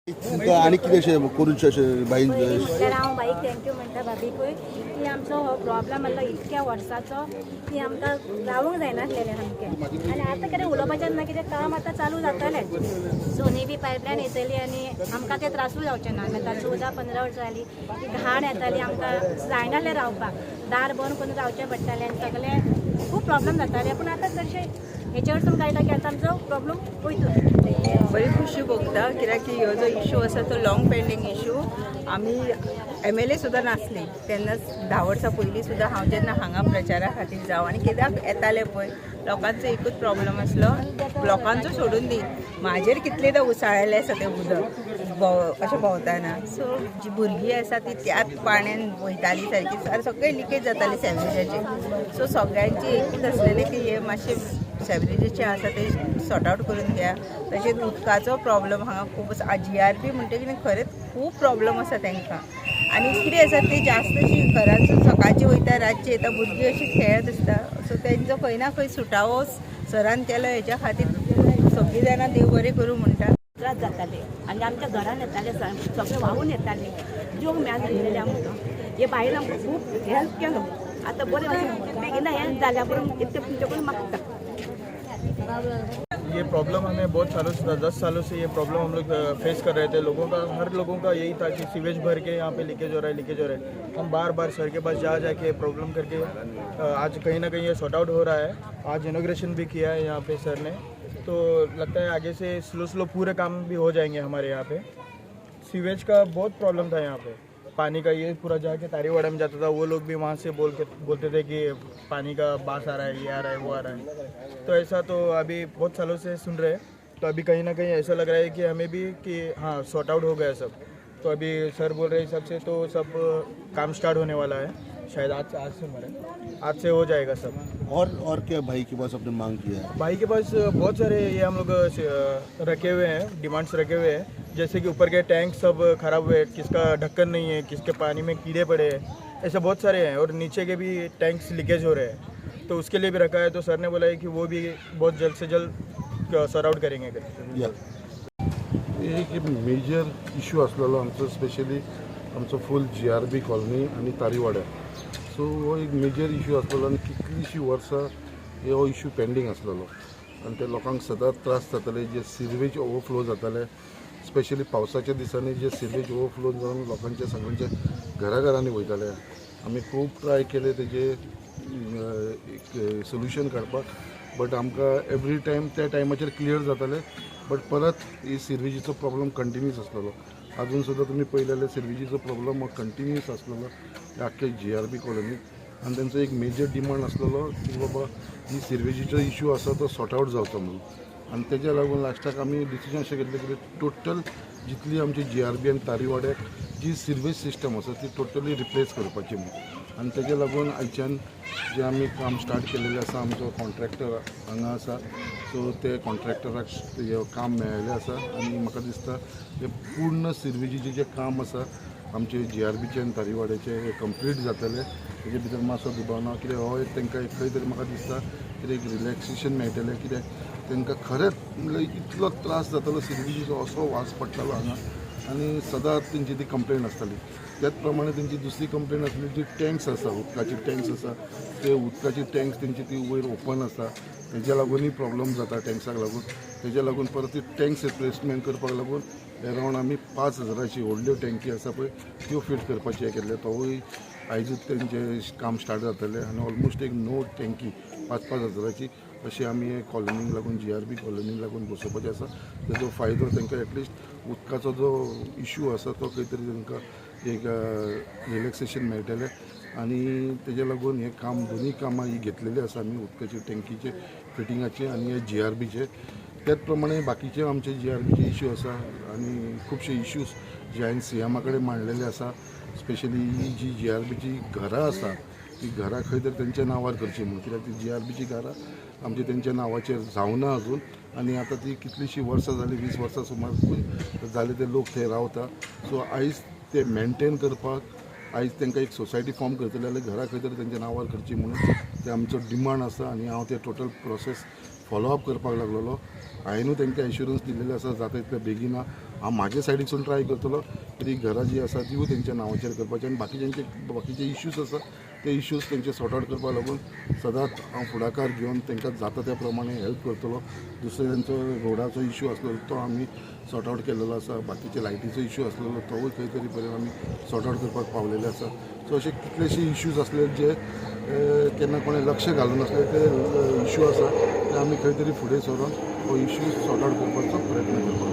तुमकां आनी कितें अशें करूंक अशें बाईन? पयलीं म्हटल्यार हांव बाईक thank you म्हणटा, भाभीकूय, की आमचो हो प्रॉब्लम आसलो इतक्या वर्साचो की आमकां रावूंक जायनासलेलें सामकें. आनी आतां कितें उलोवपाचें ना, कितें काम आतां चालू जातलें. सोनी बी पायपलायन येतली आनी आमकां ते त्रासूय जावचे ना. आतां 14-15 वर्सां जालीं ती घाण येताली, आमकां जायनासलें रावपाक, दार बंद करून रावचें पडटालें आनी सगळें खूब प्रॉब्लम जाताले. पूण आतां चडशें हेच्यावरसून कळटा की आतां आमचो प्रॉब्लम वयतलो. बरी खुशी भोगता, कित्याक की हो जो इशू आसा तो लॉंग पेंडींग इशू. आमी एमएलए सुद्दां नासली तेन्नाच, 10 वर्सां पयलीं सुद्दां हांव जेन्ना हांगा प्रचारा खातीर जावं आनी कित्याक येतालें पळय, लोकांचो एकूच प्रॉब्लम आसलो. लोकांचो सोडून दी, म्हाजेर कितलेदां उसळ्ळेलें आसा तें उदक अशें भोंवतना. सो जी भुरगीं आसा ती त्याच पाण्यान वयताली सारकी, सगळें लिकेज जाताली सेवरेजाची. सो सगळ्यांची एकूच आसलेलें की हे मातशें सेवरेजीचें आसा ते सॉर्ट आवट करून घ्या. तशेंच उदकाचो प्रॉब्लम हांगा खूब आसा. जीआरबी म्हणटा कितें, खरेंच खूब प्रॉब्लम आसा तांकां. आनी कितें आसा ते जास्तशी घरांतसून सकाळची वयता, रातची येता, भुरगीं अशीं खेळत आसता. सो तेंचो खंय ना खंय सुटावो सरान केलो, हेच्या खातीर सगळीं जाणां देव बरें करूं म्हणटा. त्रास जाताले आनी आमच्या घरान येताले, सगळे व्हांवून येताले. जेवंक मेळनासलेलें आमकां. हे बायलां आमकां खूब हेल्प केलो. आतां बरें भशेन बेगिना हें जाल्या करून इतलें तुमचे कडेन मागता. ये प्रॉब्लम हमें बहुत सालों से, 10 सालों से ये प्रॉब्लम हम लोग फेस कर रहे थे. लोगों का, हर लोगों का यही था कि सीवेज भर के यहाँ पे लीकेज हो रहा है, लीकेज हो रहा है. हम बार बार सर के पास जा जा के प्रॉब्लम करके आज कहीं ना कहीं ये सॉर्ट आउट हो रहा है. आज इनॉग्रेशन भी किया है यहाँ पे सर ने, तो लगता है आगे से स्लो स्लो पूरे काम भी हो जाएंगे हमारे यहाँ पे. सीवेज का बहुत प्रॉब्लम था यहाँ पे, पानी का. ये पूरा जाके तारीवाड़ा में जाता था. वो लोग भी वहाँ से बोल के बोलते थे कि पानी का बास आ रहा है, ये आ रहा है, वो आ रहा है. तो ऐसा तो अभी बहुत सालों से सुन रहे हैं, तो अभी कहीं ना कहीं ऐसा लग रहा है कि हमें भी कि हाँ, सॉर्ट आउट हो गया सब. तो अभी सर बोल रहे हिसाब से तो सब काम स्टार्ट होने वाला है. शायद आज, आज से मरे, आज से हो जाएगा सब. और क्या भाई के पास आपने मांग किया है? भाई के पास बहुत सारे ये हम लोग रखे हुए हैं, डिमांड्स रखे हुए हैं. जैसे कि ऊपर के टैंक सब खराब हुए हैं, किसका ढक्कन नहीं है, किसके पानी में कीड़े पड़े हैं, ऐसे बहुत सारे हैं. और नीचे के भी टैंक्स लीकेज हो रहे हैं, तो उसके लिए भी रखा है. तो सर ने बोला है कि वो भी बहुत जल्द से जल्द सॉर्ट आउट करेंगे करके. या. एक मेजर इशू आसलेलो आमचो, स्पेशली आमचो फूल जीआरबी कॉलनी आनी तारीवाड्या. सो हो एक मेजर इशू आसलेलो आनी कितलींशीं वर्सां हो इशू पेंडींग आसलेलो आनी ते लोकांक सदांच त्रास जाताले, जे सिवेज ओवरफ्लो जाताले. स्पेशली पावसाच्या दिसांनी जे सिवेज ओवरफ्लो जावन लोकांच्या सगळ्यांच्या घराघरांनी वयताले. आमी खूब ट्राय केले तेजे एक सोल्युशन काडपाक, बट आमकां एवरी टायम त्या टायमाचेर क्लियर जाताले, बट परत ही सिर्विजीचो प्रॉब्लम कंटिन्यूस आसलेलो. अजून सुद्दां तुमी पळयलें जाल्यार सिर्विजीचो प्रॉब्लम हो कंटिन्यूस आसलेलो आख्खे जीआरबी कॉलनीत. आनी तेंचो एक मेजर डिमांड आसलेलो की बाबा, ही सिर्विजीचो इशू आसा तो सॉर्ट आवट जावचो म्हणून. आनी तेज्या लागून लास्टाक आमी डिसिजन अशें घेतलें की टोटल जितली आमची जीआरबी आनी तारीवाड्याक जी सिर्वेज सिस्टम आसा ती टोटली रिप्लेस करपाची म्हणून. आनी तेज्या लागून आयच्यान जें आमी काम स्टार्ट केलेलें आसा, आमचो कॉन्ट्रॅक्टर हांगा आसा, सो ते कॉन्ट्रॅक्टराक हें काम मेळिल्लें आसा. आनी म्हाका दिसता हें पूर्ण सिर्वेजीचें जें काम आसा आमचे जीआरबीचें आनी तारीवाड्याचें, हें कंप्लीट जातलें, तेजे भितर मातसो दुबाव ना. कित्याक हो एक तांकां एक खंय तरी म्हाका दिसता कितें एक रिलॅक्सेशन मेळटलें, कित्याक तांकां खरेंच म्हणल्यार इतलो त्रास जातालो सिर्विजीचो, असो वास पडटालो हांगा आनी सदांच तेंची ती कंप्लेन आसताली. त्याच प्रमाणे तेंची दुसरी कंप्लेन आसली, जी टँक्स आसा, उदकाची टँक्स आसा, ते उदकाची टँक्स तेंची ती वयर ओपन आसा, तेज्या लागूनय प्रॉब्लम जाता टँक्साक लागून. तेज्या लागून परत ती टँक्स रिप्लेसमेंट करपाक लागून एरावंड आमी 5,000ची व्हडल्यो टँकी आसा पळय, त्यो फिट करपाचें केल्लें. तोवूय आयजूच तेंचें काम स्टार्ट जातलें. आनी ऑलमोस्ट एक णव टँकी 5-5 हजाराची अशी आमी हे कॉलनीक लागून, जीआरबी कॉलनीक लागून बसोवपाचें आसा. तेजो फायदो तांकां एटलिस्ट उदकाचो जो इशू आसा तो खंय तरी तांकां एक रिलॅक्सेशन मेळटलें. आनी तेज्या लागून हें काम, दोनूय कामां ही घेतलेली आसा आमी, उदकाची टँकीचे फिटिंगाचे आनी हे जीआरबीचे. त्याच प्रमाणे बाकीचे आमचे जीआरबीचे इशू आसा आनी खुबशे इश्यूज जे हांवें सीएमा कडेन मांडलेले आसा. स्पेशली ही जी जीआरबीची घरां आसा, ती घरां खंय तरी तेंच्या नांवार करची म्हणून, कित्याक ती जीआरबीची घरां आमची तेंच्या नांवाचेर जावना अजून. आनी आतां ती कितलींशीं वर्सां जालीं, 20 वर्सां सुमार जाले ते लोक थंय रावता. सो आयज ते मेनटेन करपाक आयज तांकां एक सोसायटी फॉर्म करतले जाल्यार घरां खंय तरी तेंच्या नांवार करची म्हणून ते आमचो डिमांड आसा. आनी हांव ते टोटल प्रोसेस फॉलो अप करपाक लागलेलो. हांवेनूय तांकां एश्युरन्स दिलेलें आसा, जाता तितले बेगिना हांव म्हाजे सायडीसून ट्राय करतलो तरी घरां जी आसा तिवूय तेंच्या नांवाचेर करपाची आनी बाकीच्यांचे बाकीचे इश्यूज आसा ते इश्यूज तेंचे सॉर्ट आवट करपाक लागून सदांच हांव फुडाकार घेवन तांकां जाता त्या प्रमाणे हेल्प करतलो. दुसरो तेंचो रोडाचो इश्यू आसलो तो आमी सॉर्ट आवट केलेलो आसा. बाकीचे लायटीचो इश्यू आसलेलो तोवूय खंय तरी पर्यंत आमी सॉर्ट आवट करपाक पावलेले आसा. सो अशे कितलेशे इश्यूज आसले जे केन्ना कोणें लक्ष घालून नासले ते इश्यू आसा ते आमी खंय तरी फुडें सरून हो इश्यू सॉर्ट आवट करपाचो प्रयत्न करपाक.